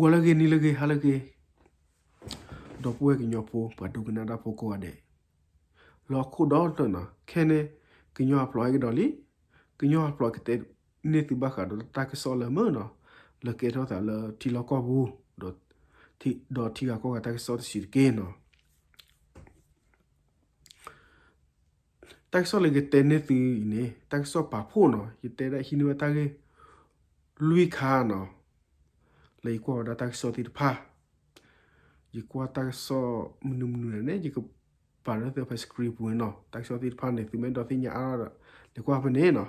ဂီၤလၢအဂ့ၤ နံၤလၢအဂ့ၤ ဟါလၢအဂ့ၤ, ဒီပုၢ်ဝဲၢ်ကညီဖိ ပှၤဒိကနၣ်တၢ်ဖိကိးဂၤဒဲး, လၢဟီၣ်ခိၣ်ဒီတဖျၢၣ်နီၤ, ခဲအံၤန့ၣ် ကညီအဖျိးဟဲကဒီးလံ, ကညီအဖျိးကတဲန့ၢ်သုဘၣ်ဃးဒီးတၢ်ကစီၣ်လၢမုၢ်နီၤ, လၢကဲထီၣ်သးလၢထံလီၢ်ကီၢ်ပူၤ, ဒီးထံဂၤကီၢ်ဂၤတၢ်ကစီၣ်တဆံးတက့ၢ်နီၤ. တၢ်ကစီၣ်လၢယကတဲန့ၢ်သုအံၤန့ၣ် တၢ်ကစီၣ်ပာ်ဖှိၣ်နီၤ, ယတဲဒၣ်ဟံးန့ၢ်ဝဲတၢ်ဂ့ၢ်လွံၢ်ခါနီၤ, လၢယကွၢ်ဝဲဒၣ်တၢ်ကစီၣ်သ့ၣ်တဖၣ်, ယကွၢ်တၢ်ကစီၣ်မနုၤမနုၤန့ၣ် ယကပာ်လၢသုဖဲ screen ပူၤန့ၣ်နီၤ, တၢ်ကစီၣ်သ့ၣ်တဖၣ်န့ၣ် သုမ့ၢ်အဲၣ်ဒိးသ့ၣ်ညါအါထီၣ်ဒီး လဲၤကွၢ်ဖဲန့ၣ်နီၤ.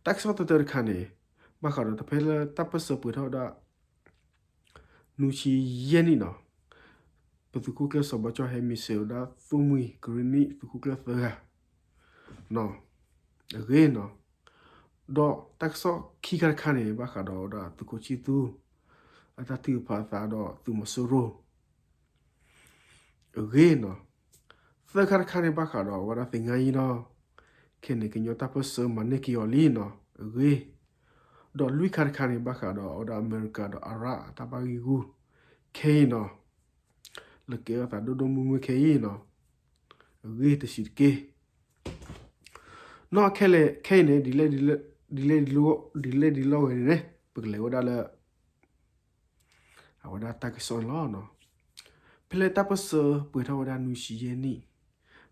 တၢ်ကစီၣ်တတၢတခါန့ၣ် ဘၣ်ဃးဒီးတဖဲလၢတၢ်ပၢၢ်ဆၢပှဲၤထီၣ်ဝဲဒၣ် နွံဆံယဲၢ်နံၣ်နီၤ, ပသုးခိၣ်ကျၢၢ်စီၤဘီကၠီၣ်ဟဲ မ့ၢ်ဆှၢဝဲဒၣ်သိၣ်မှံၤကရ့ၣ်နံၣ်သုးခိၣ်ကျၢၢ်သၢဂၤနီၤ, အဂ့ၢ်နီၤ. ဒီးတၢ်ကစီၣ်ခံခါတခါန့ၣ် ဘၣ်ဃးဒီးဝဲဒၣ်သုးခိၣ်ဆံသူ အတၢ်ထုကဖၣ်အသးဒီးသုးမီၤစိရိၤ အဂ့ၢ်နီၤ. သၢခါတခါန့ၣ် ဘၣ်ဃးဒီးဝဲဒၣ်သ့ၣ်ညါယံၤနီၤ, ခဲအံၤန့ၣ် ကညီတၢ်ပၢၢ်ဆၢမၤန့ၢ်က့ၤအီၤလံနီၤ, အဂ့ၢ်. ဒီးလွံၢ်ခါတခါန့ၣ် ဘၣ်ဃးဒီးအဝဲဒၣ်အမဲရကၤဒီးအရၣ်အတၢ်ဘၣ်ဂံၢ်ဂူာ်ခဲအံၤနီၤ, လၢကဲထီၣ်သးဒိၣ်ဒိၣ်မုၢ်မုၢ်ခဲအံၤနီၤ, အဂ့ၢ်တဆံးတက့ၢ်. နီၢ်ခဲလၢာ်ခဲအံၤန့ၣ် ဒ်လဲၣ်ဒ်လဲၣ်ဒ်လဲၣ်ဒ်လဲၣ်ဂ့ၤန့ၣ် ပကလဲၤဝဲဒၣ်လၢ အဝဲဒၣ်တၢ်ကစီၣ်န့ၣ်လီၤ. ဖဲလၢတၢ်ပၢၢ်ဆၢပှဲၤထီၣ်ဝဲဒၣ်နွံဆံယဲၢ်နံၣ်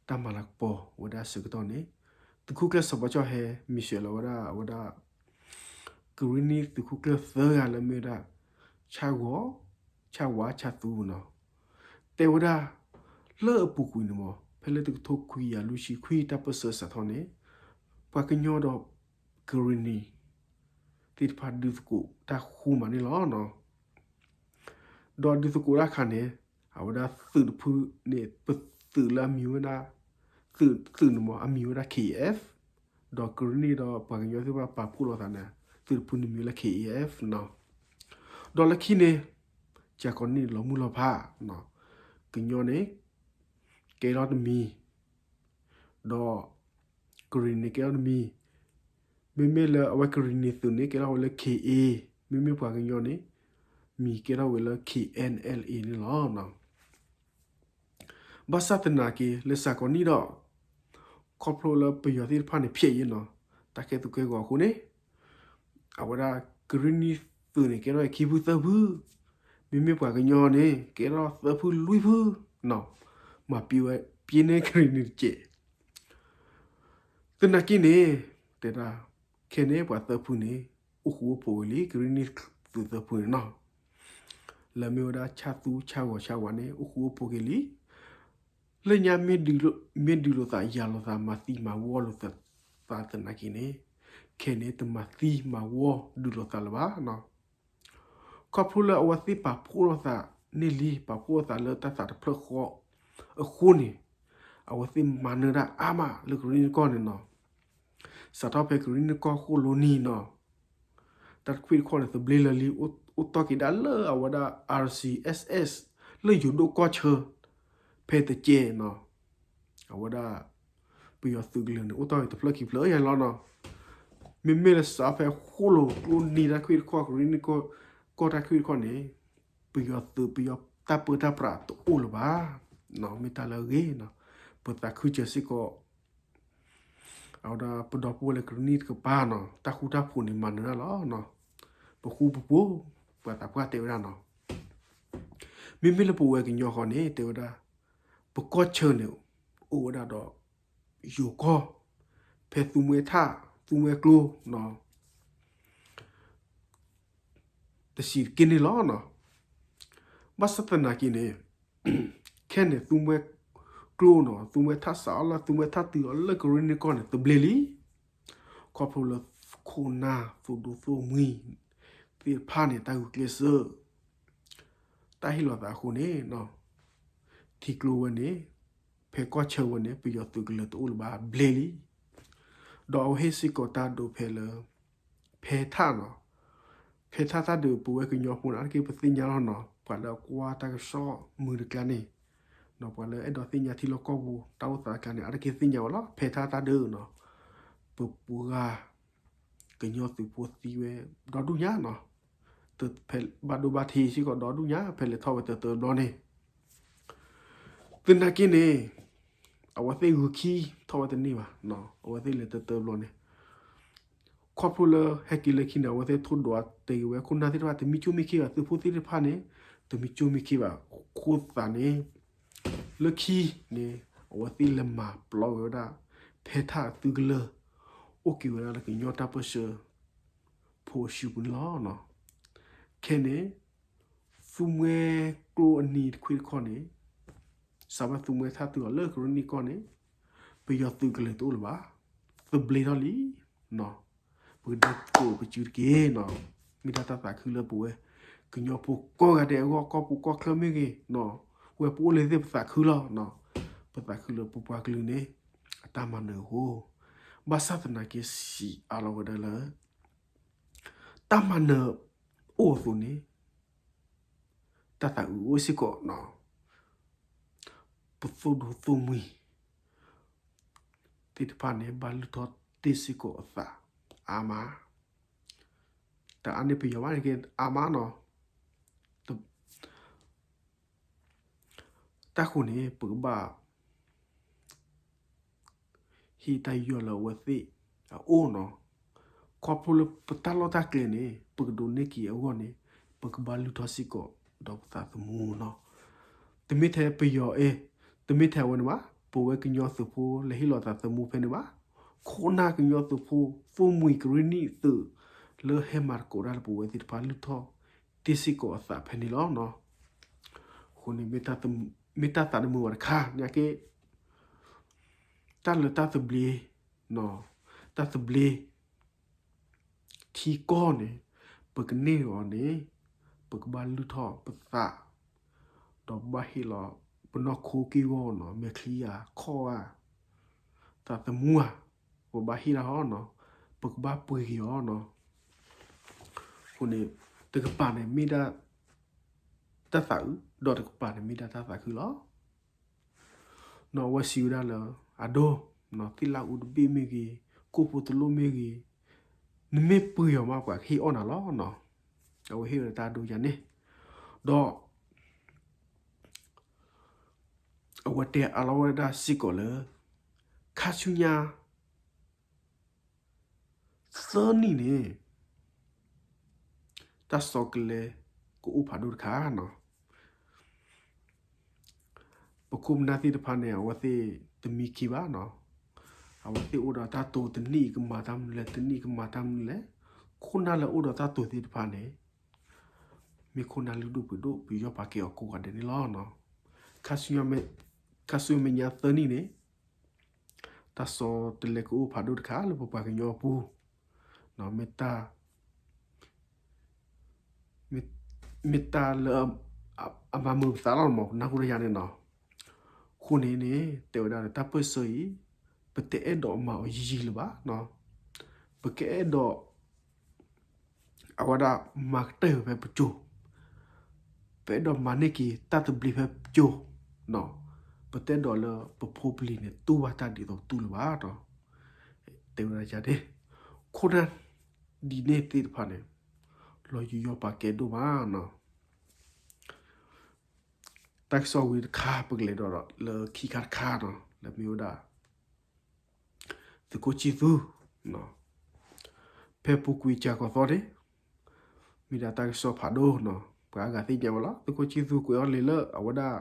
တၢ်မၤလၤကပီၤဝဲဒၣ်အဆၢကတီၢ်န့ၣ် သုးခိၣ်ကျၢၢ်စီၤဘီကၠီၣ်ဟဲ မ့ၢ်ဆှၢလီၤဝဲဒၣ် အဝဲဒၣ် ကရ့ၣ်နံၣ်သုးခိၣ်ကျၢၢ်သၢဂၤလၢမ့ၢ်ဝဲဒၣ် ဆၣ်ဂီၤ, ဆၣ်ဝါ, ဆၣ်သူနီၤ, တဲဝဲဒၣ် လၢအပူၤကွံာ်န့ၣ်မ့ၢ် ဖဲလၢတကထိခွံကယၤလွံၢ်ဆံခွံတၢ်ပၢၢ်ဆၢစးထီၣ်န့ၣ် ပှၤကညီဒီးကရ့ၣ်နံၣ် သ့ၣ်တဖၣ်ဒုးသကိးတၢ်ဃူမးန့ၣ်လီၤ. ဒီးဒုးသကိးတၢ်အခါန့ၣ် အဝဲဒၣ်သုးတဖုန့ၣ် ပသုးလၢအမံၤဝဲဒၣ် သုးသုးန့ၣ်မ့ၢ် အမံၤဝဲဒၣ် K A F, ဒီးကရ့ၣ်နံၣ်ဒီးပှၤကညီသ့ၣ်တဖၣ်ပာ်ဖှိၣ်လိာ်သးန့ၣ် သုးတဖုန့ၣ်မံၤဝဲလၢ K A F နီၤ. ဒီးလၢခံန့ၣ် ကၠၤကီးနံၣ်လီၤမုၢ်လီၤဖး, ကညီန့ၣ် ကဲထီၣ်တမံၤ ဒီးကရ့ၣ်နံၣ်ကဲထီၣ်တမံၤ, မ့မ့ၢ်လၢအဝဲကရ့ၣ်နံၣ်သုးန့ၣ် ကဲထီၣ်ဝဲလၢ K A, မ့မ့ၢ်ပှၤကညီန့ၣ် မံၤကဲထီၣ်ဝဲလၢ K N L A န့ၣ်လီၤ. ဘၣ်ဆၣ်သနာ်က့ လၢကၠၤကီးနံၣ်ဒီး ခီဖျိလၢပယီၤသ့ၣ်တဖၣ်န့ၣ် ဖျဲးယဲနီၤ, တၢ်ကဲသိးကဲဂီၤအဃိန့ၣ် အဝဲဒၣ်ကရ့ၣ်နံၣ်သုးန့ၣ် ကဲထီၣ်ဝဲခံဖုသၢဖု, မ့မ့ၢ်ပှၤကညီန့ၣ် ကဲထီၣ်သၢဖုလွံၢ်ဖုနီၤ, မၤပံဝဲပျ့န့ၢ်ကရ့ၣ်နံၣ်တကဲး. သနာ်က့န့ၣ် တဲဒၣ် ခဲန့ၣ်ပှၤသၢဖုန့ၣ် အိၣ်ဃူအိၣ်ဖိးဝဲလံ, ကရ့ၣ်နံၣ်သုးသၢဖုန့ၣ်နီၤ, လၢမ့ၢ်ဝဲဒၣ်ဆၣ်သူ ဆၣ်ဂီၤ ဆၣ်ဝါန့ၣ် အိၣ်ဃူအိၣ်ဖိးက့ၤလံ. လၢညါ မ့ၢ်ဒုးလိာ်သးယၤလိာ်သး မၤသံမၤဝီလိာ်သးသနာ်က့န့ၣ် ခဲန့ၣ်တမၤသံမၤဝီဒုးလိာ်သးလၢၤဘၣ်. ခီဖျိလၢအဝဲသ့ၣ်ပာ်ဖှိၣ်လိာ်သးန့ၣ်လံ, ပာ်ဖှိၣ်လိာ်သးလၢတၢ်သးတဖျၢၣ်ဃီအဃိန့ၣ် အဝဲသ့ၣ်မၤနၢၤဒၣ်အါမးလၢကရ့ၣ်နံၣ်ကီၢ်န့ၣ်နီၤ. စးထီၣ်ဖဲကရ့ၣ်နံၣ်ကီၢ်ဃိၣ်လိနံၤနီၤ, တၢ်တခွံၣ်တခီၣ်န့ၣ် သဘျ့လၢာ်လံ, အိၣ်တီၢ်က့ၤဒၣ်လၢအဝဲဒၣ် R C S S လၢယိၤဒိၣ်ကီၢ်ဆၢ ဖဲတကဲးနီၤ. အဝဲဒၣ် ပယီၤသုးကလၢၤန့ၣ် အိၣ်တီၢ်က့ၤတဖျၢၣ်ခံဖျၢၣ်ယါလီၤနီၤ. မ့မ့ၢ်လၢစးဖဲဃိၣ်လိကျိနံၤတၢ်တခွံၣ်တခီၣ် ကရ့ၣ်နံၣ်ကီၢ်တၢ်တခွံၣ်တခီၣ်န့ၣ် ပယီၤသုး ပယီၤတၢ်ပၢတၢ်ပြးတအိၣ်လၢၤဘၣ်. မ့ၢ်တၢ်လၢအဂ့ၤနီၤ. ပသးခုစၢၤစ့ၢ်ကီး အဝဲဒၣ်ပဒီပုၢ်ဝဲၢ်လၢကရ့ၣ်နံၣ်တကပၤနီၤ, တၢ်ဃူတၢ်ဖိးန့ၣ် မၤနၢၤဒၣ်လီၤ. ပဃူပဖိး, ပှၤသးပှၢ်တဲဝဲဒၣ်နီၤ. မ့မ့ၢ်လၢပဝဲကညီဃီန့ၣ် တဲဝဲဒၣ် ပကီၢ်ဆၢန့ၣ် အိၣ်ဝဲဒၣ်ဒီး ယိၤကီၢ်, ဖဲသူမွဲထၣ် သူမွဲကျိနီၤ တဆံးတက့ၢ်န့ၣ်လီၤ. ဘၣ်ဆၣ်သနာ်က့န့ၣ် ခဲန့ၣ် သူမွဲကျိနီၤ သူမွဲထၣ်စးအီၤလၢ သူမွဲထၣ်တုၤအီၤလၢကရ့ၣ်နံၣ်ကီၢ်န့ၣ် သဘျ့လံ. ခီဖျိလၢခိၣ်နၢ် သိၣ်ဒိၣ်သိၣ်မှံၤသ့ၣ်တဖၣ်န့ၣ် တၢ်ဂုာ်ကျဲးစၢး တၢ်ဟ့ၣ်လီၤသးအဃိန့ၣ် ထံကျိဝဲန့ၣ် ဖဲကီၢ်ဆၢဝဲန့ၣ် ပယီၤသုးကလၢၤတအိၣ်လၢၤဘၣ် ဘျ့လံ. ဒီးအဝဲဟ့ၣ်စ့ၢ်ကီးတၢ်ဒုးဖဲလၢ ဖဲထၣ်နီၤ, ဖဲထၣ်တၢ်ဒုး ပဝဲကညီဖိန့ၣ် အါတက့ၢ်ပသ့ၣ်ညါလီၤနီၤ, ပှၤလၢအကွၢ်တၢ်ကစီၣ်မုာ်တကျါန့ၣ်, ပှၤလၢအဲၣ်ဒိးသ့ၣ်ညါထံလီၢ်ကီၢ်ပူၤ တၢ်အိၣ်သးတကျါန့ၣ် အါတက့ၢ်သ့ၣ်ညါဝဲလီၤ. ဖဲထၣ်တၢ်ဒုးနီၤ, ပပှၤ ကညီသုးဖိသံဝဲဒီဒူၣ်ညါနီၤ, ဖဲဘၣ်ဒိဘၣ်ထံးစ့ၢ်ကီးဒီဒူၣ်ညါ ဖဲလဲၤထီၣ်ဝဲတၢတၢဘျီန့ၣ်, သနာ်က့န့ၣ် အဝဲသ့ၣ်ဂုာ်ခံထီၣ်ဝဲတန့ၢ်ဘၣ်, အဝဲသ့ၣ်လဲၤတၢတၢဘျီန့ၣ် ခီဖျိလၢဟဲက့ၤလၢခံန့ၣ် အဝဲသ့ၣ်ထိၣ်ဒွးတဲက့ၤဝဲ ခိၣ်နၢ်သ့ၣ်တဖၣ် တမံကၠိမံခ့ဘၣ်, သုးဖိသ့ၣ်တဖၣ်န့ၣ် တမံကၠိမံခ့ဘၣ်. အဃိသတးန့ၣ် လၢခံန့ၣ် အဝဲသ့ၣ်လဲၤမၤပျီဝဲဒၣ် ဖဲထၣ်အသုးကလၢၢ် အိၣ်က့ၤဝဲဒၣ်လၢကညီတၢ်ပၢၢ်ဆၢဖိအစုပူၤန့ၣ်လီၤ. ခဲန့ၣ် သူမှဲကျိအနံၤတခွံတခီန့ၣ် စးဘၣ်သူမှဲထၣ်တုၤအီၤလၢကရ့ၣ်နံၣ်ကီၢ်န့ၣ် ပယီၤသုးကလၢၤတအိၣ်လၢၤဘၣ်, သဘျ့ထီၣ်လံ. ပကဒဲကိးပစုတက့ၢ်နီၤ, မ့ၢ်ဒၣ်တၢ်သးခုလၢပဝဲ ကညီဖိကိးဂၤဒဲးအဂီၢ် ကီၢ်ပူၤကီၢ်ချၢမ့ၢ်ဂ့ၤ, ဝဲပအိၣ်လၢသ့ၣ်ပသးခုလီၤ. ပသးခုလၢပပှၤကလုာ်န့ၣ် အတၢ်မၤနၢၤအဃိ, ဘၣ်ဆၣ်သနာ်က့စံးအါလီၤဝဲဒၣ်လၢ တၢ်မၤနၢၤအိၣ်အသိးန့ၣ် တၢ်သးအုးအိၣ်စ့ၢ်ကီးနီၤ, ပသိၣ်ဒိၣ်သိၣ်မှံၤသ့ၣ်တဖၣ်န့ၣ် ဘၣ်လုၢ်ထီၣ်တ့ၢ်စ့ၢ်ကီးအသးအါမး, တအါန့ၢ်ပယီၤဘၣ်န့ၣ်က့အါမးနီၤ. တၢ်ဃိန့ၣ် ပကဘၣ် ဟ့ၣ်တၢ်ယူးယီၣ်လၢအဝဲသ့ၣ်အအိၣ်နီၤ, ခီဖျိလၢပတၢ်လီၢ်တၢ်ကျဲန့ၣ် ပကဒိးန့ၢ်က့ၤအဂီၢ်န့ၣ် ပကဘၣ်လုၢ်ထီၣ်စ့ၢ်ကီးဒီးပသးသမူနီၤ. တမ့ၢ်ထဲပယီၤအ့, တမ့ၢ်ထဲအဝဲန့ၣ်ဘၣ်, ပဝဲကညီသုးဖိလဲၤဟ့ၣ်လီၤသးသမူဖဲန့ၣ်ဘၣ်, ခိၣ်နၢ်ကညီသုးဖိ သိၣ်မှံၤကရ့ၣ်နံၣ်သုး လၢဟဲမၤသကိးတၢ်လၢပဝဲသ့ၣ်တဖၣ်လုၢ်ထီၣ်တ့ၢ်စ့ၢ်ကီးအသးဖဲန့ၣ်လီၤ. အဃိန့ၣ် မ့ၢ်တၢ်သးတမုာ်ဝဲတခါ နာ်က့ တၢ်လၢတၢ်သဘျ့, တၢ်သဘျ့ ထံကီၢ်န့ၣ် ပကန့ၢ်အီၤန့ၣ် ပကဘၣ်လုၢ်ထီၣ်ပသး, ဒီးပဘၣ်ဟ့ၣ်လီၤ ပနီၢ်ခိက့ၢ်ဂီၤနီၤ, မဲာ်ချံဧါ, ခီၣ်ဧါ, သးသမူဧါ, ပဘၣ်ဟ့ၣ်တၢ်ဟီနီၤ, ပကဘၣ်ပှ့ၤက့ၤအီၤနီၤ. အဃိန့ၣ် တကပၤန့ၣ်မ့ၢ်ဒၣ်တၢ်သးအုး, ဒီးတကပၤန့ၣ်မ့ၢ်ဒၣ်တၢ်သးခုလီၤ. နီၤ အဝဲစံးဝဲဒၣ်လၢ အဒိ, သ့ၣ်လၣ်အူတဘ့ၣ်မ့ၢ်ဂ့ၤ, ကိၣ်ဖိတလိၣ်မ့ၢ်ဂ့ၤ, နမ့ၢ်ပှ့ၤအီၤမး ပှၤကဟ့ၣ်အီၣ်နၤလီၤ. အဝဲဟ့ၣ်ဝဲဒၣ်တၢ်အဒိယၤန့ၣ်, ဒီး အဝဲတဲအါလီၤဝဲဒၣ်စ့ၢ်ကီးလၢ ခါဆူညါ သၢနံၣ်န့ၣ် တၢ်စီကလဲကအိၣ်ဖးဒိၣ်တခါနီၤ. ပခိၣ်ပနၢ်သ့ၣ်တဖၣ်န့ၣ် အဝဲသ့ၣ်တမံခံဘၣ်နီၤ. အဝဲသ့ၣ်အိၣ်ဒီးတၢ်တိာ် တနံၣ်အံၤကမၤတၢ်မနုၤလဲၣ်, တနံၣ်အံၤကမၤတၢ်မနုၤလဲၣ်. ခိၣ်နၢ်လၢအိၣ်ဒီးတၢ်တိာ်သ့ၣ်တဖၣ်န့ၣ် မ့ၢ်ခိၣ်နၢ်လုၢ်ဒိၣ်ပှ့ၤဒိၣ် ပယီၤပာ်ကဲအီၤကိးဂၤဒဲးန့ၣ်လီၤ. ခါဆူညါ ခါဆူမဲာ်ညါသၢနံၣ်န့ၣ် တၢ်စီတလဲကအိၣ်ဖးဒိၣ်တခါလၢပပှၤကညီအပူၤ, မ့ၢ်တၢ် မ့ၢ်တၢ်လၢ အမၤမုာ်ပသးလီၤမး နၢ်ဟူတယၤန့ၣ်နီၤ. အဃိန့ၣ်န့ၣ် တဲဝဲဒၣ်လၢတၢ်ပၢၢ်ဆၢအံၤ ပတအဲၣ်ဒိးမၤအီၤယံာ်ယံာ်လၢၤဘၣ်နီၤ. ပကအဲၣ်ဒိး အဝဲဒၣ်မၤကတၢၢ်ဖဲပစိၤ, ပအဲၣ်ဒိးမၤန့ၢ်က့ၤတၢ်သဘျ့ဖဲပစိၤ, ပတအဲၣ်ဒိးလၢပဖိပလံၤန့ၣ် တူၢ်ဘၣ်တၢ်ဒ်သိးပတူၢ်လၢၤဘၣ်နီၤ. တဲဝဲဒၣ်ယၤန့ၣ် ခိၣ်နၢ်ဒ်န့ၣ်သ့ၣ်တဖၣ်န့ၣ် လီၤယူးယီၣ်ပာ်ကဲဒိၣ်မးနီၤ. တၢ်ကစီၣ်ဝံၤတခါ ပကလဲၤဒီးလၢခံခါတခါနီၤ လၢမ့ၢ်ဝဲဒၣ် သုးခိၣ်ဆံသူ ဖဲပူၤကွံာ်ကၢ်ကီၤသီန့ၣ် မ့ၢ်ဒၣ်တၢ်ကစီၣ်ဖးဒိၣ်နီၤ ပှၤအါဂၤသ့ၣ်ညါဝဲလီၤ. သုးခိၣ်ဆံသူကွဲးအီၤလံာ်လၢအဝဲဒၣ်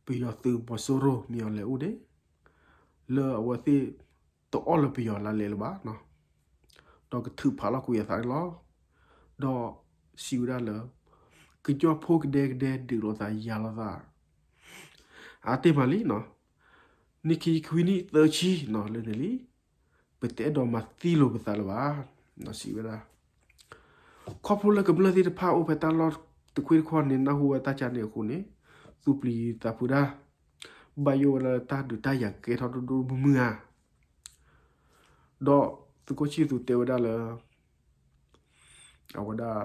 ပယီၤသုးမီၤစိရိၤမ့ၢ်အီၤလဲၤအိၣ်န့ၣ် လၢအဝဲသ့ၣ်တအီၣ်လၢပယီၤလါလဲလၢၤဘၣ်နီၤ. ဒီးကထုးဖးလီၤကွံာ်အသးန့ၣ်လီၤ. ဒီးစံးဝဲဒၣ်လၢ ကညီဖိကဒဲကဒဲဒုးလိာ်သးယၤလိာ်သး အါတ့ၢ်မးလံနီၤ. နံၣ်ခံခွံနံၣ်သၢဆံနီၤ လၢန့ၣ်လံ ပတအဲၣ်ဒိးမၤသံလိာ်ပသးလၢၤဘၣ်နီၤ စံးဝဲဒၣ်. ခီဖျိလၢကမျၢၢ်သ့ၣ်တဖၣ်အိၣ်ဖဲတၢ်လီၢ်တခွ့တခီန့ၣ် နၢ်ဟူဝဲတၢ်ကါန့ၣ်အဃိန့ၣ် သူၣ်ပျံၤသးဖုးဒၣ် ဘၣ်ယိၣ်ဝဲဒၣ်လၢတၢ်ဒုးတၢ်ယၤကကဲထီၣ်ဒိၣ်ဒိၣ်မုၢ်မုၢ်ဧါ. ဒီးသုးခိၣ်ဆံသူတဲဝဲဒၣ်လၢ အဝဲဒၣ်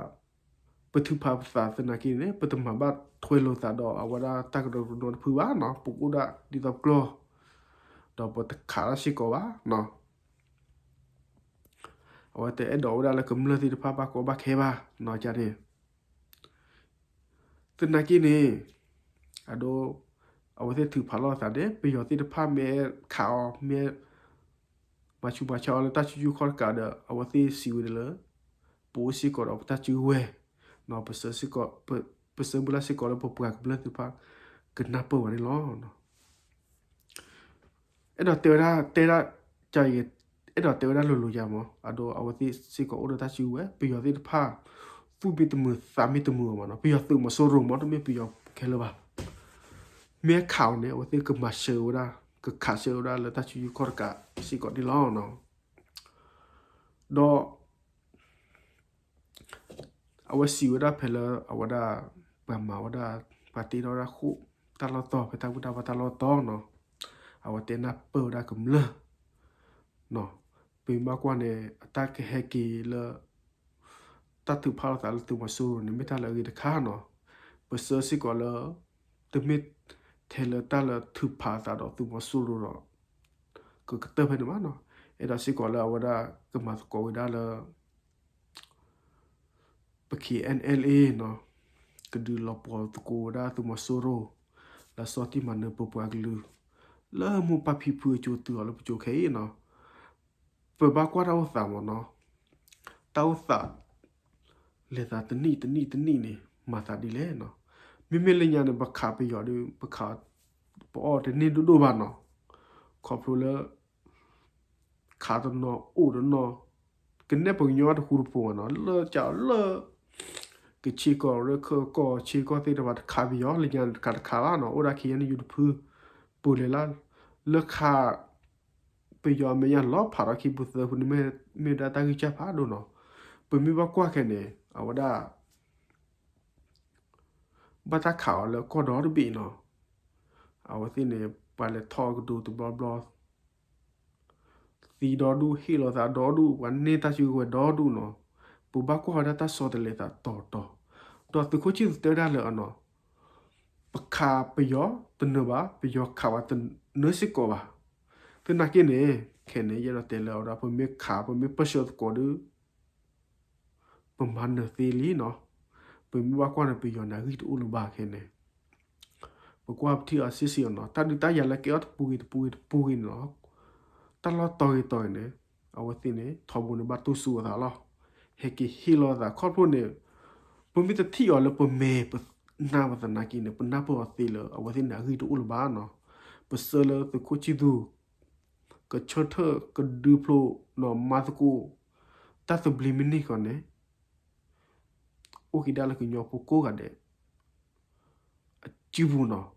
ပထုးဖးပသးသနာ်က့န့ၣ် ပတမၤဘၣ်ထွဲလိာ်သးဒီး အဝဲဒၣ်တၢ်ကရၢကရိတဖုဘၣ်နီၤ. ပကအိၣ်ဒၣ်ဒ်သိးပကျိာ် ဒီးပတခးတၢ်စ့ၢ်ကီးဘၣ်နီၤ. အဝဲတအဲၣ်ဒိးဝဲဒၣ်လၢကမျၢၢ်သ့ၣ်တဖၣ်ဘၣ်ကီဘၣ်ခဲဘၣ်နီၤန့ၣ်. သနာ်က့န့ၣ် အဒိ အဝဲသ့ၣ်ထုးဖးလီၤအသးန့ၣ် ပယီၤသ့ၣ်တဖၣ်မ့ၢ်ခးအီၤ မ့ၢ် မၤဆူးမၤဆါအီၤလၢတၢ်စုဆူၣ်ခီၣ်တကးဒီး အဝဲသ့ၣ်စံးဝဲဒၣ်လၢ ပအိၣ်စ့ၢ်ကီးဒီးပတၢ်စုကဝဲၤ, ပစၢစ့ၢ်ကီး ပစၢမုၢ်လၢ်စ့ၢ်ကီးလၢပပှၤကမျၢၢ်သ့ၣ်တဖၣ် ကနၢ်ပၢၢ်ဝဲန့ၣ်လီၤ. အဲၣ်ဒိးတဲဝဲဒၣ် တဲဒၣ် အဲၣ်ဒိးတဲဝဲဒၣ်လိၤလိၤယါမး အဒိ အဝဲသ့ၣ်စ့ၢ်ကီးအိၣ်ဒီးတၢ်စုကဝဲၤ ပယီၤသ့ၣ်တဖၣ် သူၣ်မ့ၢ်တမုာ်သးမ့ၢ်တမုာ်အီၤမးနီၤ ပယီၤသုးမီၤစိရိၤမး တမ့ၢ်ပယီၤခဲလၢာ်ဘၣ် မ့ၢ်ခးအီၤန့ၣ် အဝဲသ့ၣ်ကမၤဆၢဝဲဒၣ် ကခးဆၢဝဲဒၣ်လၢတၢ်စုဆူၣ်ခီၣ်တကးစ့ၢ်ကီးန့ၣ်လီၤ. ဒီး အဝဲစံးဝဲဒၣ်ဖဲလၢအဝဲဒၣ် ပှၤမၤဝဲဒၣ် ပှၤတ့ထီၣ်ဝဲဒၣ်ဃိာ်တၢ်လီၢ်တီၤ ဖဲတၢ်ဘူၣ်တၢ်ဘါတၢ်လီၢ်တီၤနီၤ အဝဲတဲနၢ်ပၢၢ်ဝဲဒၣ်ကမျၢၢ် ပမ့ၢ်ဘၣ်ကွၢ်န့ၣ် အတၢ်ကဟဲက့ၤလၢ တၢ်ထုးဖးလီၤသးလၢသုးမီၤစိရိၤန့ၣ် မ့ၢ်တၢ်လၢအဂ့ၤတခါနီၤ ပစၢစ့ၢ်ကီးလၢ တမ့ၢ်ထဲလၢတၢ်လၢထုးဖးအသးဒီးသုးမီၤစိရိၤဒီး ကကတၢၢ်ဖဲန့ၣ်ဘၣ်နီၤ အဲၣ်ဒိးစ့ၢ်ကီးလၢအဝဲဒၣ်ကမၤသကိးဝဲဒၣ်လၢ ပ KNLA နီၤ ကဒုးလီၤပှီၢ်သကိးဝဲဒၣ်သုးမီၤစိရိၤ လၢစီၤတံၢ်မၤနၢၤပပှၤကလုာ် လၢမိၢ်ပၢ်ဖံဖုအစိၤတုၤအီၤလၢပစိၤခဲအံၤနီၤ ပဘၣ်ကွၢ်တၢ်အိၣ်သးမးနီၤ တၢ်အိၣ်သး လဲၤသးတနံၣ်တနံၣ်တနံၣ်န့ၣ် မၤသးဒ်လဲၣ်နီၤ မ့မ့ၢ်လၢညါန့ၣ် ပခးပယီၤဒီး ပခး ပအီၣ်တန့ၢ်ဒိၣ်ဒိၣ်ဘၣ်နီၤ ခီဖျိလၢ ခးတနီၤအိၣ်တနီၤ ကနဲၣ်ပှၤကညီတဃူတဖိးဘၣ်နီၤ လၢကလၢ ကဆ့ကီၢ်ရၢခၢၣ်ကီၢ်ဆ့ကီၢ်သ့ၣ်တဖၣ်တခးပယီၤ လၢညါတခးတခးဘၣ်နီၤ အိၣ်ဒၣ်ခံယဲၢ်နယူတဖု ပူၤလဲၤလၢ လၢခး ပယီၤအမဲာ်ညါလီၤဖးထီၣ်ခံပူၤသၢပူၤန့ၣ် မ့ၢ်ဝဲဒၣ်တၢ်ဂံၢ်စၢ်ဖးဒိၣ်နီၤ ပမ့ၢ်ဘၣ်ကွၢ်ခဲန့ၣ် အဝဲဒၣ် ဘၣ်တၢ်ခးအီၤလၢကီၢ်ဒီတဘ့ၣ်နီၤ အဝဲသ့ၣ်န့ၣ် ပှၤလဲၤထီၣ်ကဒိတဘျီဘျီ သံဒီဒူၣ် ဟ့ၣ်လီၤသးဒီဒူၣ် ပှၤန့ၢ်တၢ်စုကဝဲၤဒီဒူၣ်နီၤ ပဘၣ်ကွၢ်ဝဲဒၣ်တၢ်ဆီတလဲသးတီၤတီၤ ဒီးသုးခိၣ်ဆံၣ်သူးတဲဒၣ်လၢအနီၤ ပခးပယီၤတနၢၤဘၣ် ပယီၤခးပှၤတနၢၤစ့ၢ်ကီးဘၣ် သနာ်က့န့ၣ် ခဲန့ၣ် ယအဲၣ်ဒိးတဲလၢအဝဲဒၣ် ပမ့ၢ်ခး ပမ့ၢ်ပၢၢ်ဆၢသကိးဒီး ပမၤနၢၤသ့လံနီၤ ပမ့ၢ်ဘၣ်ကွၢ်န့ၣ် ပယီၤန့ၣ်အဂံၢ်တအိၣ်လၢၤဘၣ်ခဲန့ၣ် ပကွၢ်ပထံၣ်အီၤဆံးဆံးအီၤနီၤ တၢ်ဒုးတၢ်ယၤလၢကဲအီၤတပူၤဂ့ၤတပူၤဂ့ၤတပူၤဂ့ၤန့ၣ်လီၤ တၢ်လီၢ်တီၤဂ့ၤတီၤဂ့ၤန့ၣ် အဝဲသ့ၣ်န့ၣ် ထီဘိန့ၣ်ဘၣ်တူၢ်စူၤအသးလီၤ ဟဲက့ၤဟ့ၣ်လီၤသးခီဖျိန့ၣ် ပမ့ၢ်တထံၣ်အီၤလၢပမဲာ်ပနၢ်ပသနာ်က့န့ၣ် ပနၢ်ပၢၢ်အီၤသ့လၢ အဝဲသ့ၣ်န့ၣ်အဂံၢ်တအိၣ်လၢၤဘၣ်နီၤ ပဆၢလၢသုးခိၣ်ဆံၣ်သူး ကဆၢထၢၣ်ကဒုးဖျိနီၤ မၤသကိး တၢ်သဘျ့မ့ၢ်န့ၢ်ဃီန့ၣ် အိၣ်က့ၤဒၣ်လၢကညီဖိကိးဂၤဒဲး အစုပူၤနီၤ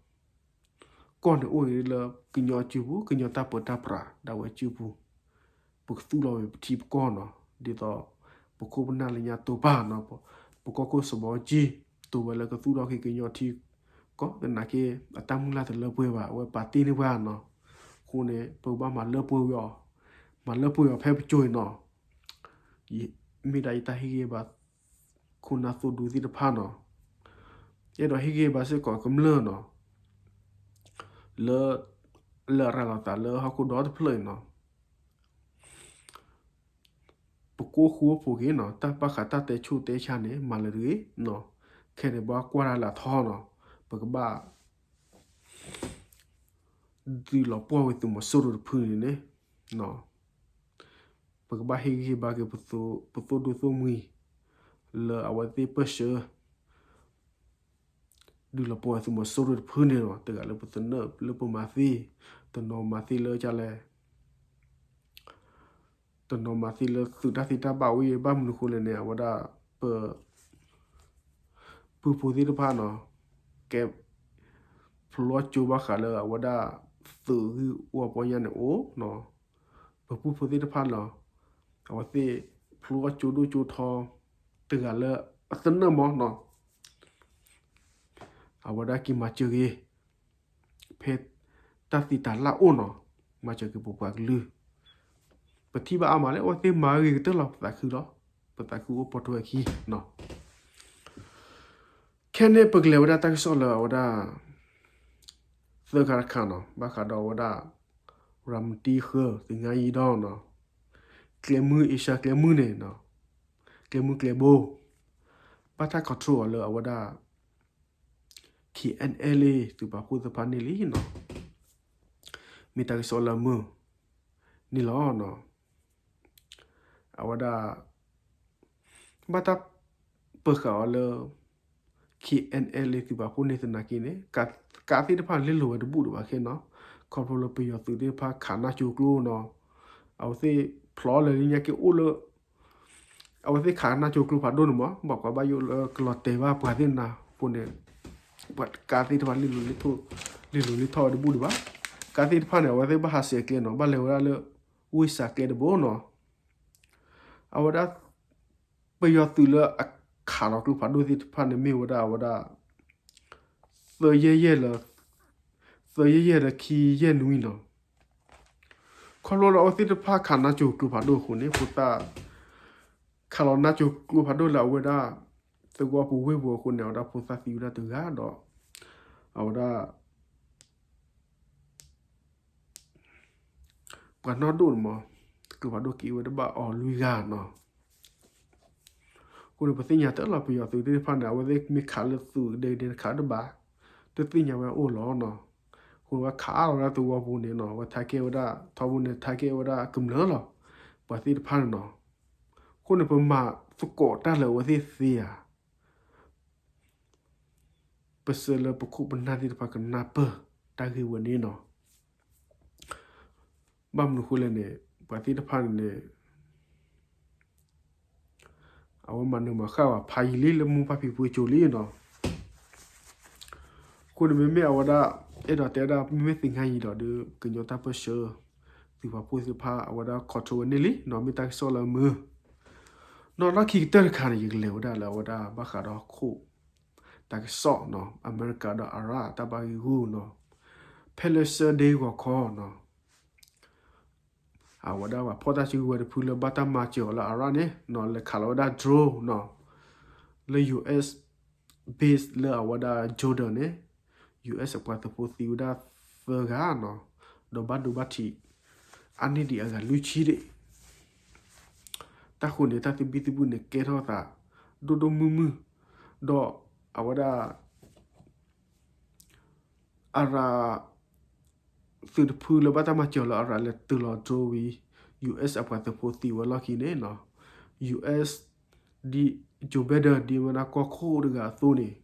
ကီၢ်န့ၣ်အိၣ်က့ၤလၢကညီအစုပူၤ ကညီတၢ်ပၢတၢ်ပြးဒၣ်ဝဲအစုပူၤ ပကသူၣ်လီၤဝဲပထံပကီၢ်နီၤ ဒ်သိး ပခိၣ်ပနၢ်လၢညါတိာ်ပာ်နီၤ ပကီၢ်ခိၣ်စီၤဘီကၠံ တိာ်ဝဲလၢကသူၣ်ထီၣ်က့ၤကညီထံကီၢ် သနာ်က့ အတၢ်မုၢ်လၢ်တလၢပှဲၤဘၣ် အဝဲပာ်တ့ၢ်န့ၢ်ပှၤနီၤ အဃိန့ၣ် ပကဘၣ်မၤလၢပှဲၤဝဲအီၤ မၤလၢပှဲၤအီၤဖဲပစိၤအံၤနီၤ မ့ၢ်ဒၣ်ယတၢ်ဟ့ၣ်ဂံၢ်ဘါ ခိၣ်နၢ်သိၣ်ဒူသ့ၣ်တဖၣ်နီၤ ယအဲၣ်ဒိးဟ့ၣ်ဂံၢ်ဘါစ့ၢ်ကီးကမျၢၢ်နီၤ လၢ လၢအရၤလီၤသးလၢဟီၣ်ခိၣ်ဒီတဖျၢၣ်အံၤနီၤ ပကအိၣ်ဃူအိၣ်ဖိးက့ၤနီၤ တၢ်ဘၣ်ဃးတၢ်တဲဆိၣ်တဲဆါန့ၣ် မၤလၢတဂ့ၤနီၤ ခဲန့ၣ်ဘၣ်ကွၢ်တၢ်လၢအထီနီၤ ပကဘၣ် ဒုးလီၤပှီၢ်ဝဲသုးမီၤစိရိၤတဖုန့ၣ်န့ၣ် ပကဘၣ်ဟ့ၣ်ဂံၢ်ဟ့ၣ်ဘါက့ၤ ပသိၣ်ဒူသိၣ်မှံၤ လၢအဝဲသ့ၣ်ပၢၢ်ဆၢ ဒုးလီၤပှီၢ်ဝဲသုးမီၤစိရိၤတဖုန့ၣ်လီၤ. တဂၤလၢပသနၢၣ်လၢပမၤသ့, တနီၤမၤသ့လၢကလဲၣ်, တနီၤမၤသ့လၢသုးတၢ်သ့တၢ်ဘၣ်ဝဲ ဘၣ်မနုၤဃိလဲၣ်န့ၣ် အဝဲဒၣ် ပ ပုၢ်ဖိသ့ၣ်တဖၣ်နီၤ, ကဲ ဖျိကၠိဘၣ်ဃးလၢအဝဲဒၣ် သုးဂံၢ်အိၣ်အပီညါန့ၣ်အိၣ်နီၤ, ပပုၢ်ဖိသ့ၣ်တဖၣ်နီၤ, အဝဲသ့ၣ်ဖျိကၠိဒိၣ်ကၠိထီ တဂၤလၢအသနၢၣ်မးနီၤ, အဝဲဒၣ်က့ၤမၤစၢၤက့ၤ ဖဲတၢ်သံတၢ်လၢ်အိၣ်နီၤ, မၤစၢၤက့ၤပပှၤကလုာ်, ပထံၣ်ဘၣ်အါမးလၢအဝဲသ့ၣ်မၤဂ့ၤကတၢၢ်လီၤ ပသးခုလီၤ, ပသးခုအိၣ်ပိာ်ထွဲခံနီၤ. ခဲန့ၣ်ပကလဲၤဝဲဒၣ်တၢ်ကစီၣ်လၢအဝဲဒၣ် သၢခါတခါနီၤ, ဘၣ်ဃးဒီးအဝဲဒၣ် ရၤမတံဃၢၤ သ့ၣ်ညါယံၤဒီးနီၤ, ကျဲမုၢ် Asia ကျဲမုၢ်န့ၣ်နီၤ, ကျဲမုၢ်ကျဲဘိ ဘၣ်တၢ် control အီၤလၢအဝဲဒၣ် K N L A သုးပာ်ဖှိၣ်သ့ၣ်တဖၣ်န့ၣ်လံနီၤ, မ့ၢ်တၢ်ကစီၣ်လၢမုၢ်န့ၣ်လီၤနီၤ. အဝဲဒၣ် ဘၣ်တၢ်ပၢဃာ်အီၤလၢ K N L A သုးပာ်ဖှိၣ်န့ၣ်သနာ်က့န့ၣ် ကးသ့ၣ်တဖၣ်လဲၤလိာ်ဝဲတဘူၣ်ဒံးဘၣ်ခဲနီၤ, ခီဖျိလၢပယီၤသုးသ့ၣ်တဖၣ်ခးနါစိၤကျိနီၤ, အဝဲသ့ၣ်ဖျိးလၢညါက့အိၣ်လၢ အဝဲသ့ၣ်ခးနါစိၤကျိဖးဒိၣ်န့ၣ်မး ဘၣ်ကွၢ်ဘၣ်ယိၣ်လၢကလီၤတဲာ်ဘၣ်ပှၤသ့ၣ်နၤဖိန့ၣ်, ပှၤကးသ့ၣ်တဖၣ် လဲၤလိာ်လဲၤထီၣ်ဝဲတဘူၣ်ဒံးဘၣ်. ကးသ့ၣ်တဖၣ်န့ၣ် အဝဲသ့ၣ်ဘၣ်ဟးဆှဲးကျဲနီၤ, ဘၣ်လဲၤဝဲဒၣ်လၢ ဝ့ၢ်စးကျဲတဘိနီၤ. အဝဲဒၣ် ပယီၤသုးလၢအခးလီၤကျိဖးဒိၣ်သ့ၣ်တဖၣ်န့ၣ် မ့ၢ်ဝဲဒၣ်အဝဲဒၣ် သၢယဲၢ်ယဲၢ်လၢ သၢယဲၢ်ယဲၢ်လၢခံယဲၢ်နွံနီၤ. ခီဖျိလၢအဝဲသ့ၣ်တဖၣ်ခးနါစိၤကျိဖးဒိၣ်အဃိန့ၣ် ဖိသၣ် ခးလီၤနါစိၤကျိဖးဒိၣ်လၢအဝဲဒၣ် သဝီပူၤဝ့ၢ်ပူၤအဃိန့ၣ် အဝဲဒၣ်ဖိသၣ်သံဝဲဒၣ်တဂၤဒီး အဝဲဒၣ် ပှၤနီၢ်ဒိၣ်န့ၣ်မး ကျိဖးဒိၣ်က့ၤဝဲတဘၣ်အီၤလွံၢ်ဂၤနီၤ. အဃိန့ၣ် ပသ့ၣ်ညါတၢ်လီၤပယီၤသုးသ့ၣ်တဖၣ်န့ၣ် အဝဲသ့ၣ်မ့ၢ်ခးလၢသုးဒဲကဒဲတခးတဘၣ် တသ့ၣ်ညါဝဲအိၣ်လီၤနီၤ. အဃိန့ၣ် ဝဲခးလီၤဝဲဒၣ်သဝီပူၤန့ၣ်နီၤ ဝဲထါကဲဝဲဒၣ် ထီဘိန့ၣ် ထါကဲဝဲဒၣ်ကမျၢၢ်လီၤ ပှၤသ့ၣ်တဖၣ်န့ၣ်နီၤ. အဃိန့ၣ် ပမၤသကိးတၢ်လၢအဝဲသ့ၣ်သ့ဧါ ပဆၢလၢပခိၣ်ပနၢ်သ့ၣ်တဖၣ်ကနၢ်ပၢၢ်တၢ်ဂ့ၢ်ဝဲန့ၣ်နီၤ. ဘၣ်မနုၤအဃိလဲၣ်န့ၣ် ပှၤသ့ၣ်တဖၣ်န့ၣ်န့ၣ် အဝဲမၤနၢၤမၤဃၣ်ဝဲဖးယံာ်လံလၢမူဖးဖံးဖိကၠိလံနီၤ. အဃိန့ၣ်မ့မ့ၢ်အဝဲဒၣ် အဲၣ်ဒိးတဲဝဲဒၣ် မ့မ့ၢ်သ့ၣ်ညါယံာ်ဒီးဒုး ကညီတၢ်ပၢၢ်ဆၢ သုးပာ်ဖှိၣ်သ့ၣ်တဖၣ် အဝဲဒၣ် control ဝဲန့ၣ်လံနီၤ မ့ၢ်တၢ်ကစီၣ်လၢမုၢ် နီၢ်နီၢ်ခံကတၢၢ်တခါန့ၣ် ယကလဲၤဝဲဒၣ်လၢအဝဲဒၣ်ဘၣ်ဃးဒီးခိၣ် တၢ်ကစီၣ်နီၤ အမဲရကၤဒီးအရၣ်တၢ်ဘၣ်ဂ့ၢ်ဂီၢ်နီၤ ဖဲလၢ Sunday ဂီၤခီနီၤ အဝဲဒၣ်ပှၤဖီၣ်တၢ်စုကဝဲၤတဖုလၢဘၣ်တၢ်မၤစၢၤအီၤလၢအရၣ်န့ၣ်နီၤ လဲၤခးလီၤဝဲဒၣ် drone နီၤ လၢ US base လၢအဝဲဒၣ် Jordan န့ၣ် US အပှၤသုးဖိသံဝဲဒၣ်သၢဂၤနီၤ ဒီးဘၣ်ဒိဘၣ်ထံး အါန့ၢ်ဒံးအဂၤလွံၢ်ဆံဒံး တၢ်ဃိန့ၣ် တၢ်သဘံၣ်သဘုၣ်န့ၣ် ကဲထီၣ်သး ဒိၣ်ဒိၣ်မုၢ်မုၢ် ဒီးအဝဲဒၣ် အရၣ် သုးတဖုလၢဘၣ်တၢ်မၤစၢၤလၢအရၣ်လဲၤတုၤလီၤ drone ဝံၤ US အပှၤသုးဖိသံဝဲလီၢ်ခံန့ၣ်နီၤ US ဒ် Joe Biden ဒ်ဝဲဒၣ်ကီၢ်ခိၣ်တဂၤအသိးန့ၣ်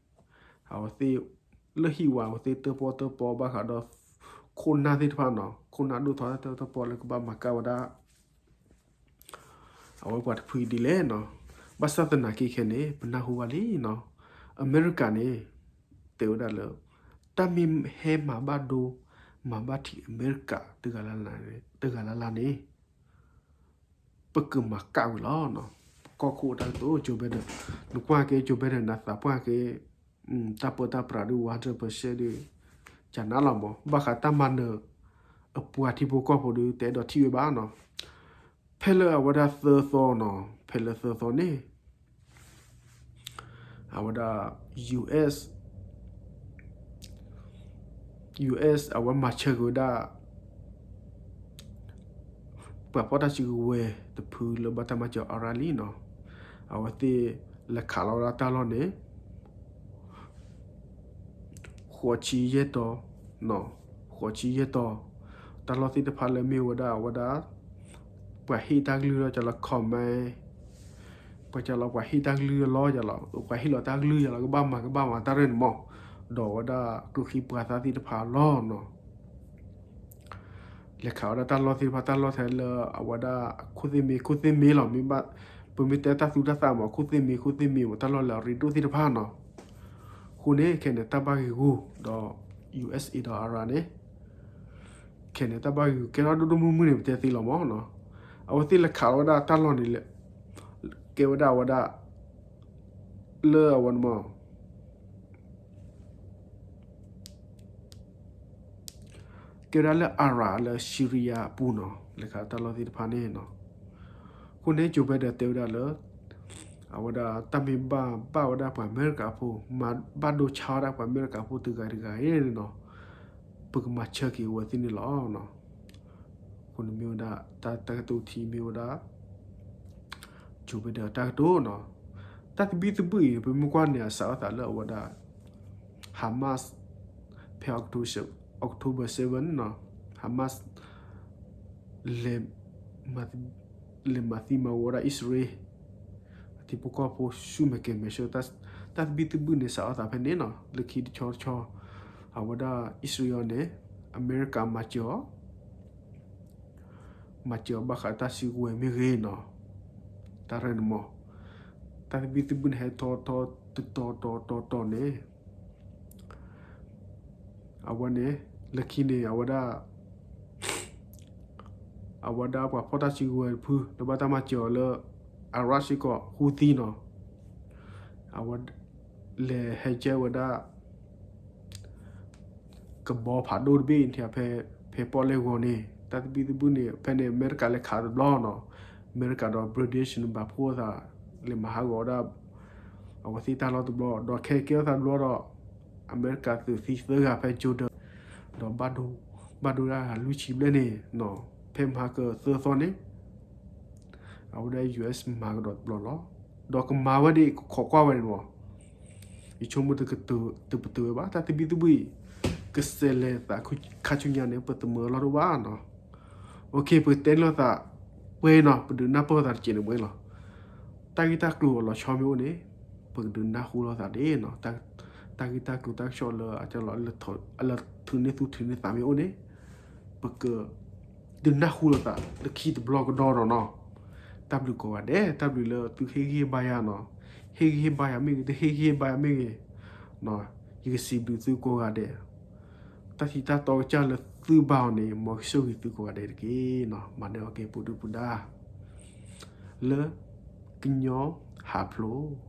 အဝဲသ့ၣ် လၢဟံၣ်ဝါအဝဲသ့ၣ်တၢၣ်ပီၣ်တၢၣ်ပီဘၣ်ဃးဒီး ခိၣ်နၢ်သ့ၣ်တဖၣ်နီၤ ခိၣ်နၢ်ဒိၣ်ထီၣ်တၢ်တၢၣ်ပီၣ်လၢကဘၣ်မၤကၣ်ဝဲဒၣ် အဝဲပှၤတဖုအံၤဒ်လဲၣ်နီၤ. ဘၣ်ဆၣ်သနာ်က့ခဲန့ၣ် ပနၢ်ဟူဘၣ်လံနီၤ. အမဲရကၤန့ၣ် တဲဝဲဒၣ်လၢ တၢ်မ့ၢ်ဟဲမၤဘၣ်ဒိ မၤဘၣ်ထံးအမဲရကၤ တဂၤလၢ်လၢ်န့ၣ် ပကမၤကၣ်ဝံၤလီၤ. ပကီၢ်ခိၣ်တၢ်ကတိၤ Joe Biden နကွၢ်က့ Joe Biden နသးပှၢ်က့ တၢ်ပၢတၢ်ပြးဒုး one hundred percent ဒုး ကနၣ်လီၤမး ဘၣ်ဃးတၢ်မၤနၢၤ အပှၤထံဖိကီၢ်ဖိဒုး တအဲၣ်ဒိးထံၣ်ဝဲဘၣ်နီၤ. ဖဲလၢအဝဲဒၣ်သၢသီနီၤ ဖဲလၢသၢသီန့ၣ် အဝဲဒၣ် US US အဝဲမၤဆၢက့ၤဝဲဒၣ် ပှၤဖီၣ်တၢ်စုကဝဲၤတဖုလၢဘၣ်တၢ်မၤစၢၤအီၤရၣ်လံနီၤ. အဝဲသ့ၣ်လဲၤခးလီၤဝဲဒၣ်တၢ်လီၢ်န့ၣ် ဃိးဆံယဲၢ်တီၤ, ဃိးဆံယဲၢ်တီၤ, တၢ်လီၢ်သ့ၣ်တဖၣ်လၢမ့ၢ်ဝဲဒၣ်အဝဲဒၣ် ပှၤဟ့ၣ်တၢ်ကလုၢ်လီၤကလီ command ပှၤကလီ ပှၤဟ့ၣ်တၢ်ကလုၢ်လီၤကလီ ပှၤဟ့ၣ်လီၤတၢ်ကလုၢ်ကလီ ကဘၣ်မၤကဘၣ်မၤတၢ်ရဲၣ်န့ၣ်မး ဒီးဝဲဒၣ်ကျိချံမျိာ်သၣ်သ့ၣ်တဖၣ်လီၤနီၤ. လဲၤခးဝဲဒၣ်တၢ်လီၢ်သ့ၣ်တဖၣ် တၢ်လီၢ်ထဲလၢအဝဲဒၣ်ခိၣ်သ့ၣ်မ့ၢ် ခိၣ်သ့ၣ်မ့ၢ်လီၤ မ့ၢ်ဘၣ် ပမ့ၢ်တဲတၢ်သူတၢ်သၣ်မး ခိၣ်သ့ၣ်မ့ၢ် ခိၣ်သ့ၣ်မ့ၢ်မး တၢ်လီၢ်လၢအရ့ဒိၣ်သ့ၣ်တဖၣ်နီၤ. အဃိန့ၣ် ခဲန့ၣ် တၢ်ဘၣ်ဂ့ၢ်ဂူၤဒီး USA ဒီးအရၣ်န့ၣ် ခဲန့ၣ် တၢ်ဘၣ်ဂ့ၢ်ဂူၤကဲထီၣ်ဒိၣ်ဒိၣ်မုၢ်မုၢ်န့ၣ် ပတဲသ့လီၤမးနီၤ. အဝဲသ့ၣ်လဲၤခးဝဲဒၣ်တၢ်လီၢ်န့ၣ် ကဲဝဲဒၣ်အဝဲဒၣ် လၢအဝဲန့ၣ်မး ကဲဝဲဒၣ်လၢအရၣ်လၢ Syria အပူၤနီၤ လဲၤခးတၢ်လီၢ်သ့ၣ်တဖၣ်န့ၣ်နီၤ. အဃိန့ၣ် Joe Biden တဲဝဲဒၣ်လၢ အဝဲဒၣ်တၢ်မ့ၢ်ဘၣ်ဘၣ်ဝဲဒၣ်ပှၤအမဲရကၤဖိ မၤဘၣ်ဒိဆါဝဲဒၣ်ပှၤအမဲရကၤဖိတဂၤတဂၤအံၤန့ၣ်နီၤ ပကမၤဆၢက့ၤအဝဲသ့ၣ်န့ၣ်လီၤ. အဃိန့ၣ်မ့ၢ်ဝဲဒၣ် တၢ်ကတိၤထံမ့ၢ်ဝဲဒၣ် Joe Biden အတၢ်ကတိၤနီၤ. တၢ်သဘံၣ်သဘုၣ်အံၤ ပမ့ၢ်ကွၢ်န့ၣ် အစးထီၣ်သးလၢအဝဲဒၣ် Hamas ဖဲ October seven နီၤ, Hamas လဲၤ လဲၤမၤသံမၤဝီဝဲဒၣ်အံၣ်စရ့လး အထံဖိကီၢ်ဖိဆူမဲာ်ကဲၤမဲာ်ဆှး, တၢ်သဘံၣ်သဘုၣ်န့ၣ် စးထီၣ်သးဖဲန့ၣ်နီၤ. လၢခံတဆီတဆီ အဝဲဒၣ်အံၣ်စရ့လးန့ၣ် အမဲရကၤမၤစၢၤအီၤ မၤစၢၤအီၤဘၣ်ဃးတၢ်စုကဝဲၤမ့ၢ်ဂ့ၤနီၤ, တၢ်ရဲၣ်န့ၣ်မး, တၢ်သဘံၣ်သဘုၣ်န့ၣ် ဟဲထီၣ်ထီၣ်တတီၤတီၤတီၤတီၤန့ၣ် အဝဲန့ၣ် လၢခံန့ၣ် အဝဲဒၣ် အဝဲဒၣ်ပှၤဖီၣ်တၢ်စုကဝဲၤတဖု ဒီးဘၣ်တၢ်မၤစၢၤအီၤလၢ အရၣ်စ့ၢ်ကီး Houthi နီၤ, အဝဲ လဲၤဟဲကဲဝဲဒၣ် ကဘီဖးဒိၣ်တဘ့ၣ် ဖဲ ဖဲပီၣ်လဲၣ်ဂီၤန့ၣ် တၢ်သဘံၣ်သဘုၣ်န့ၣ် ဖဲန့ၣ် အမဲရကၤလဲၤခးတဘျီနီၤ, အမဲရကၤဒီး British န့ၣ် ဘၣ်ဖှိၣ်သး လဲၤမၤဟးဂီၤဝဲဒၣ် အဝဲသ့ၣ်တၢ်လီၢ်တဘျီ ဒီးခဲကဲထီၣ်သးတဘျီဒီး အမဲရကၤသုးသံသၢဂၤဖဲ Jordan ဒီး ဘၣ်ဒိဒၣ်ဂၤလွံၢ်ဆံဘျဲၣ်န့ၣ်နီၤ, ဖဲမဟါကသၢသီန့ၣ် အဝဲဒၣ် US မၤကဒီးတဘျီလီၤ. ဒီးကမၤဝဲဒ်အံၤ ကခိးကွၢ်ဝဲန့ၣ်မး, ယဆိကမိၣ်တပတုာ်ဝဲဘၣ် တၢ်သဘံၣ်သဘုၣ်အံၤ, ကစဲးလဲၤသးခါဆူညါန့ၣ် ပတမၢလီၤတအိၣ်ဘၣ်နီၤ. အိၣ်ခ့ ပကတဲန့ၢ်လိာ်သး ပှဲၤနီၤ, ပဒုးနၢ်ပၢၢ်သးတက့ၢ်န့ၣ်ပှဲၤလီၤ. တၢ်ဂ့ၢ်တၢ်ကျိၤအလီၤဆီမ့ၢ်အိၣ်န့ၣ် ပကဒုးနၢ်ဟူလိာ်သးဒ်နီၤ, တၢ်ဂ့ၢ်တၢ်ကျိၤတၢ်ကစီၣ်လၢ အလၢထုးန့ၢ်သူထုးန့ၢ်သးမ့ၢ်အိၣ်န့ၣ် ပက ဒုးနၢ်ဟူလိာ်သးလၢခံတဘျီကဒီးနီၤနီၤ. တၢ်ဘျုးကိးဂၤဒဲး, တၢ်ဘျုးလၢသုဟ့ၣ်ဂံၢ်ဟ့ၣ်ဘါယၤနီၤ, ဟ့ၣ်ဂံၢ်ဟ့ၣ်ဘါယၤမ့ၢ်ဂ့ၤ, တဟ့ၣ်ဂံၢ်ဟ့ၣ်ဘါယၤမ့ၢ်ဂ့ၤ, ယကစံးဘျုးသုကိးဂၤဒဲး, တၢ်ထံးတၢ်တီကစၢ်လၢသုဘါအီၤန့ၣ် မ်ကဆိၣ်ဂ့ၤသုကိးဂၤဒဲးတက့ၢ်နီၤ. မၤန့ၢ်အီၤက့ၤပူၤဒုၣ်ပူၤဒါ လၢ ကညီဟးဖျိး